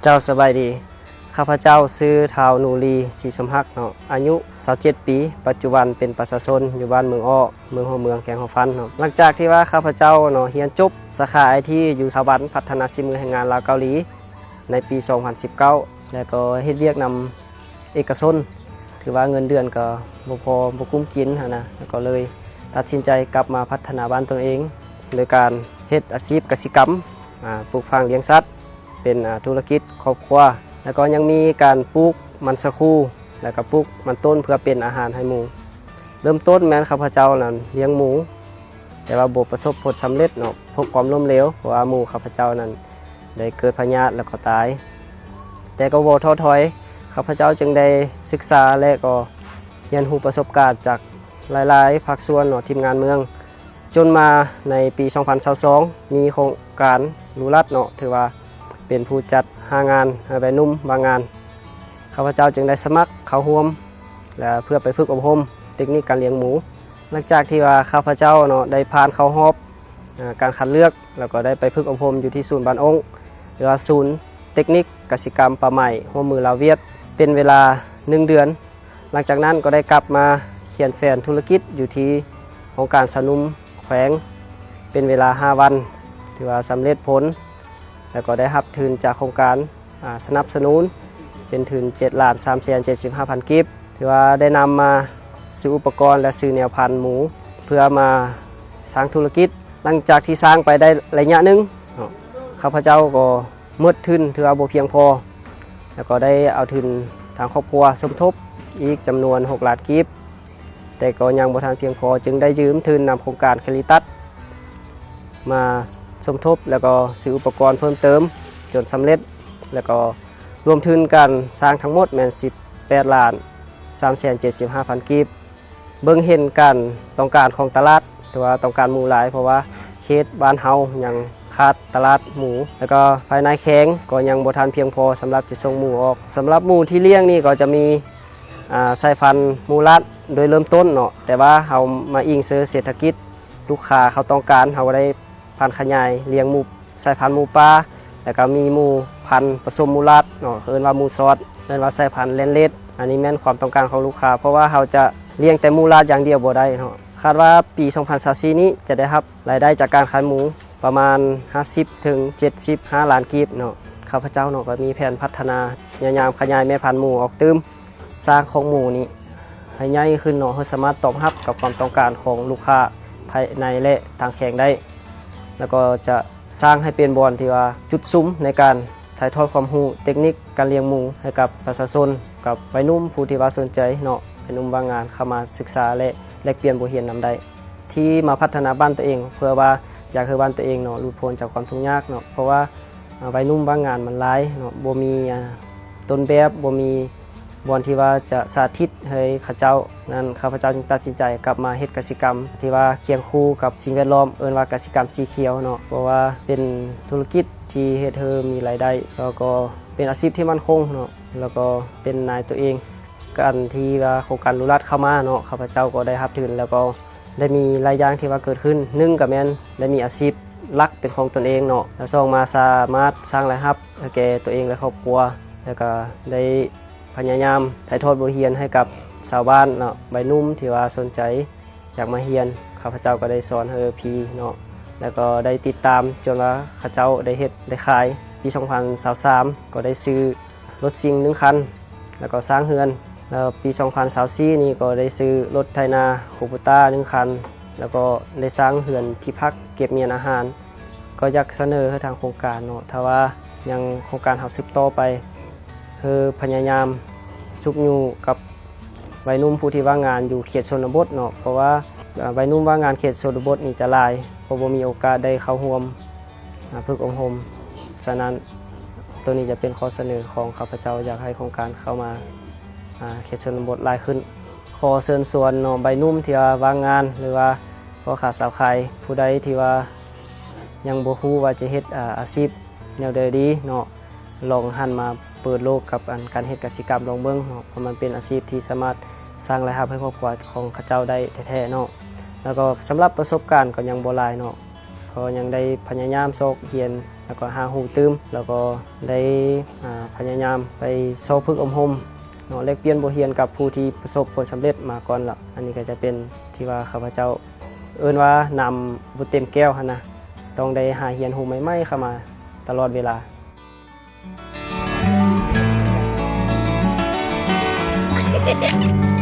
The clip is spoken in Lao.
ເຈົ້າສະບາຍດີ. ຂ້າພະເຈົ້າຊື່ ທ້າວ ນູລີ ສີສົມຮັກເນາະ, ອາຍຸ ຊາວເຈັດ ປີ, ປັດຈຸບັນເປັນປະຊາຊົນຢູ່ບ້ານເມືອງອ້ອ ເມືອງຫົວເມືອງ ແຂວງຫົວພັນເນາະ. ຫຼັງຈາກທີ່ວ່າຂ້າພະເຈົ້າເນາະ ຮຽນຈົບສາຂາໄອທີຢູ່ສະຖາບັນພັດທະນາສີມືແຮງງານລາວເກົາຫຼີ ໃນປີສອງພັນສິບເກົ້າ ແລ້ວກໍເຮັດວຽກນຳເອກະຊົນ, ຖືວ່າເງິນເດືອນກໍບໍ່ພໍບໍ່ກຸ້ມກິນຫັ້ນນະ, ແລ້ວກໍເລີຍຕັດສິນໃຈກັບມາພັດທະນາບ້ານຕົນເອງ ໂດຍການເຮັດອາຊີບກະສິກຳ, ອາ, ປູກຝັງລ້ຽງສັດ ເປັນ, ອາ, ທຸລະກິດຄອບຄົວ, ແລ້ວກໍຍັງມີການປູກມັນສາຄູ ແລ້ວກໍປູກມັນຕົ້ນເພື່ອເປັນອາຫານໃຫ້ໝູ. ເລີ່ມຕົ້ນແມ່ນຂ້າພະເຈົ້ານັ້ນລ້ຽງໝູ ແຕ່ວ່າບໍ່ປະສົບຜົນສຳເລັດເນາະ, ພົບຄວາມລົ້ມເຫຼວ ເພາະວ່າໝູຂ້າພະເຈົ້ານັ້ນໄດ້ເກີດພະຍາດແລ້ວກໍຕາຍ. ແຕ່ກໍບໍ່ທໍ້ຖອຍ, ຂ້າພະເຈົ້າຈຶ່ງໄດ້ສຶກສາ ແລະ ກໍຮຽນຮູ້ປະສົບການຈາກຫຼາຍໆພາກສ່ວນເນາະ, ທີມງານເມືອງ, ຈົນມາໃນປີສອງພັນຊາວສອງ ມີໂຄງການຫຼູ່ລັດເນາະ, ຖືວ່າເປັນຜູ້ຈັດຫາງານໃຫ້ໄວໜຸ່ມວ່າງງານ. ຂ້າພະເຈົ້າຈຶ່ງໄດ້ສະໝັກເຂົ້າຮ່ວມ ແລະ ເພື່ອໄປຝຶກອົບຮົມເຕັກນິກການລ້ຽງໝູ. ຫຼັງຈາກທີ່ວ່າຂ້າພະເຈົ້າເນາະ ໄດ້ຜ່ານເຂົ້າຮອບ ອາ ການຄັດເລືອກ ແລ້ວກໍໄດ້ໄປຝຶກອົບຮົມຢູ່ທີ່ສູນບ້ານອົ້ງ ຫຼືວ່າສູນເຕັກນິກກະສິກຳປ່າໄມ້ຮ່ວມມືລາວຫວຽດ ເປັນເວລາໜຶ່ງເດືອນ. ຫຼັງຈາກນັ້ນກໍໄດ້ກັບມາຂຽນແຜນທຸລະກິດຢູ່ທີ່ຫ້ອງການຊາວໜຸ່ມແຂວງ ເປັນເວລາຫ້າວັນ, ຖືວ່າສຳເລັດຜົນ ແລ້ວກໍໄດ້ຮັບທຶນຈາກໂຄງການ ອາ ສະໜັບສະໜູນເປັນທຶນເຈັດລ້ານສາມແສນເຈັດສິບຫ້າພັນກີບ, ຖືວ່າໄດ້ນຳມາຊື້ອຸປະກອນ ແລະ ຊື້ແນວພັນໝູ ເພື່ອມາສ້າງທຸລະກິດ. ຫຼັງຈາກທີ່ສ້າງໄປໄດ້ໄລຍະໜຶ່ງເນາະ, ຂ້າພະເຈົ້າກໍໝົດທຶນ ຖືວ່າບໍ່ພຽງພໍ, ແລ້ວກໍໄດ້ເອົາທຶນທາງຄອບຄົວສົມທົບອີກຈຳນວນຫົກລ້ານກີບ. ແຕ່ກໍຍັງບໍ່ທັນພຽງພໍ, ຈຶ່ງໄດ້ຢືມທຶນນຳໂຄງການຄາລິຕັດມາສົມທົບ ແລ້ວກໍຊື້ອຸປະກອນເພີ່ມເຕີມຈົນສຳເລັດ, ແລ້ວກໍລວມທຶນການສ້າງທັງໝົດແມ່ນສິບແປດລ້ານສາມແສນເຈັດສິບຫ້າພັນກີບ. ເບິ່ງເຫັນການຕ້ອງການຂອງຕະຫຼາດ ຫຼືວ່າຕ້ອງການໝູຫຼາຍ, ເພາະວ່າເຂດບ້ານເຮົາຍັງຂາດຕະຫຼາດໝູ, ແລ້ວກໍພາຍໃນແຂວງກໍຍັງບໍ່ທັນພຽງພໍສຳລັບຈະສົ່ງໝູອອກ. ສຳລັບໝູທີ່ລ້ຽງນີ້ກໍຈະມີ ອາ ສາຍພັນໝູລັດໂດຍເລີ່ມຕົ້ນເນາະ, ແຕ່ວ່າເຮົາມາອີງເຊີເສດຖະກິດ, ລູກຄ້າເຂົາຕ້ອງການ, ເຮົາກໍໄດ້ຜັນຂະຫຍາຍລ້ຽງໝູ ສາຍພັນໝູປ່າ, ແລ້ວກໍມີໝູພັນປະສົມໝູລັດເນາະ, ເອີ້ນວ່າໝູຊອດ, ເອີ້ນວ່າສາຍພັນແລນເລດ. ອັນນີ້ແມ່ນຄວາມຕ້ອງການຂອງລູກຄ້າ, ເພາະວ່າເຮົາຈະລ້ຽງແຕ່ໝູລັດຢ່າງດຽວບໍ່ໄດ້ເນາະ. ຄາດວ່າປີສອງພັນຊາວສີ່ນີ້ຈະໄດ້ຮັບລາຍໄດ້ຈາກການຂາຍໝູ ປະມານຫ້າສິບເຖິງເຈັດສິບຫ້າລ້ານກີບເນາະ. ຂ້າພະເຈົ້າເນາະ ກໍມີແຜນພັດທະນາ ພະຍາຍາມຂະຫຍາຍແມ່ພັນໝູອອກຕື່ມ, ສ້າງຄອກໝູນີ້ໃຫ້ໃຫຍ່ຂຶ້ນເນາະ, ໃຫ້ສາມາດຕອບຮັບກັບຄວາມຕ້ອງການຂອງລູກຄ້າພາຍໃນ ແລະ ຕ່າງແຂວງໄດ້, ແລ້ວກໍຈະສ້າງໃຫ້ເປັນບ່ອນທີ່ວ່າຈຸດສຸມໃນການຖ່າຍທອດຄວາມຮູ້ເຕັກນິກການລ້ຽງໝູໃຫ້ກັບປະຊາຊົນ, ກັບໄວໜຸ່ມຜູ້ທີ່ວ່າສົນໃຈເນາະ, ໄວໜຸ່ມວ່າງງານເຂົ້າມາສຶກສາ ແລະ ແລກປ່ຽນບົດຮຽນນຳໄດ້. ທີ່ມາພັດທະນາບ້ານຕົວເອງ ເພື່ອວ່າຢາກໃຫ້ບ້ານຕົວເອງເນາະ ຫຼຸດພົ້ນຈາກຄວາມທຸກຍາກເນາະ, ເພາະວ່າ ອາ ໄວໜຸ່ມວ່າງງານມັນຫຼາຍເນາະ, ບໍ່ມີ ອາ ຕົ້ນແບບ, ບໍ່ມີບ່ອນທີ່ວ່າຈະສາທິດໃຫ້ເຂົາເຈົ້ານັ້ນ, ຂ້າພະເຈົ້າຈຶ່ງຕັດສິນໃຈກັບມາເຮັດກະສິກຳທີ່ວ່າຄຽງຄູ່ກັບສິ່ງແວດລ້ອມ, ເອີ້ນວ່າກະສິກຳສີຂຽວເນາະ, ເພາະວ່າເປັນທຸລະກິດທີ່ເຮັດໃຫ້ມີລາຍໄດ້ ແລ້ວກໍເປັນອາຊີບທີ່ໝັ້ນຄົງເນາະ, ແລ້ວກໍເປັນນາຍຕົວເອງ. ການທີ່ວ່າໂຄງການຫຼູ່ລັດເຂົ້າມາເນາະ, ຂ້າພະເຈົ້າກໍໄດ້ຮັບທຶນ ແລ້ວກໍໄດ້ມີຫຼາຍຢ່າງທີ່ວ່າເກີດຂຶ້ນ. ໜຶ່ງກໍແມ່ນໄດ້ມີອາຊີບຫຼັກເປັນຂອງຕົນເອງເນາະ, ແລ້ວສອງມາສາມາດສ້າງລາຍຮັບໃຫ້ແກ່ຕົວເອງ ແລະ ຄອບຄົວ, ແລ້ວກໍໄດ້ພະຍາຍາມຖ່າຍທອດບົດຮຽນໃຫ້ກັບຊາວບ້ານເນາະ, ໄວໜຸ່ມທີ່ວ່າສົນໃຈ ຢາກມາຮຽນ, ຂ້າພະເຈົ້າກໍໄດ້ສອນໃຫ້ເອີພີເນາະ, ແລ້ວກໍໄດ້ຕິດຕາມຈົນວ່າເຂົາເຈົ້າໄດ້ເຮັດໄດ້ຂາຍ. ປີສອງພັນຊາວສາມກໍໄດ້ຊື້ລົດຊິງໜຶ່ງຄັນ ແລ້ວກໍສ້າງເຮືອນ, ແລ້ວປີສອງພັນຊາວສີ່ນີ້ກໍໄດ້ຊື້ລົດໄຖນາຄູໂບຕ້າໜຶ່ງຄັນ, ແລ້ວກໍໄດ້ສ້າງເຮືອນທີ່ພັກເກັບມ້ຽນອາຫານ. ກໍຢາກສະເໜີໃຫ້ທາງໂຄງການເນາະ, ຖ້າວ່າຍັງໂຄງການເຮົາສືບຕໍ່ໄປ ຄືພະຍາຍາມຊຸກຍູ້ກັບໄວໜຸ່ມຜູ້ທີ່ວ່າງງານຢູ່ເຂດຊົນນະບົດເນາະ, ເພາະວ່າ ອາ ໄວໜຸ່ມວ່າງງານເຂດຊົນນະບົດນີ້ຈະຫຼາຍ, ເພາະບໍ່ມີໂອກາດໄດ້ເຂົ້າຮ່ວມ ອາ ຝຶກອົບຮົມ. ສະນັ້ນ ໂຕນີ້ຈະເປັນຂໍ້ສະເໜີຂອງຂ້າພະເຈົ້າ, ຢາກໃຫ້ໂຄງການເຂົ້າມາ ອາ ເຂດຊົນນະບົດຫຼາຍຂຶ້ນ. ຂໍເຊີນຊວນເນາະ ໄວໜຸ່ມທີ່ວ່າວ່າງງານ ຫຼືວ່າພໍ່ຄ້າສາວຂາຍ ຜູ້ໃດທີ່ວ່າຍັງບໍ່ຮູ້ວ່າຈະເຮັດ ອາ ອາຊີບແນວໃດດີເນາະ, ລອງຫັນມາເປີດໂລກກັບອັນການເຮັດກະສິກຳລອງເບິ່ງເນາະ, ເພາະມັນເປັນອາຊີບທີ່ສາມາດສ້າງລາຍຮັບໃຫ້ຄອບຄົວຂອງເຂົາເຈົ້າໄດ້ແທ້ໆເນາະ. ແລ້ວກໍສຳລັບປະສົບການກໍຍັງບໍ່ຫຼາຍເນາະ, ກໍຍັງໄດ້ພະຍາຍາມຊອກຮຽນ ແລ້ວກໍຫາຮູ້ຕື່ມ ແລ້ວກໍໄດ້ ອາ ພະຍາຍາມໄປຊອກຝຶກອົບຮົມເນາະ ແລກປ່ຽນບົດຮຽນກັບຜູ້ທີ່ປະສົບຜົນສຳເລັດມາກ່ອນແລ້ວ. ອັນນີ້ກໍຈະເປັນທີ່ວ່າຂ້າພະເຈົ້າເອີ້ນວ່ານ້ຳບໍ່ເຕັມແກ້ວຫັ້ນນະ, ຕ້ອງໄດ້ຫາຮຽນຮູ້ໃໝ່ໆເຂົ້າມາຕະຫຼອດເວລາ.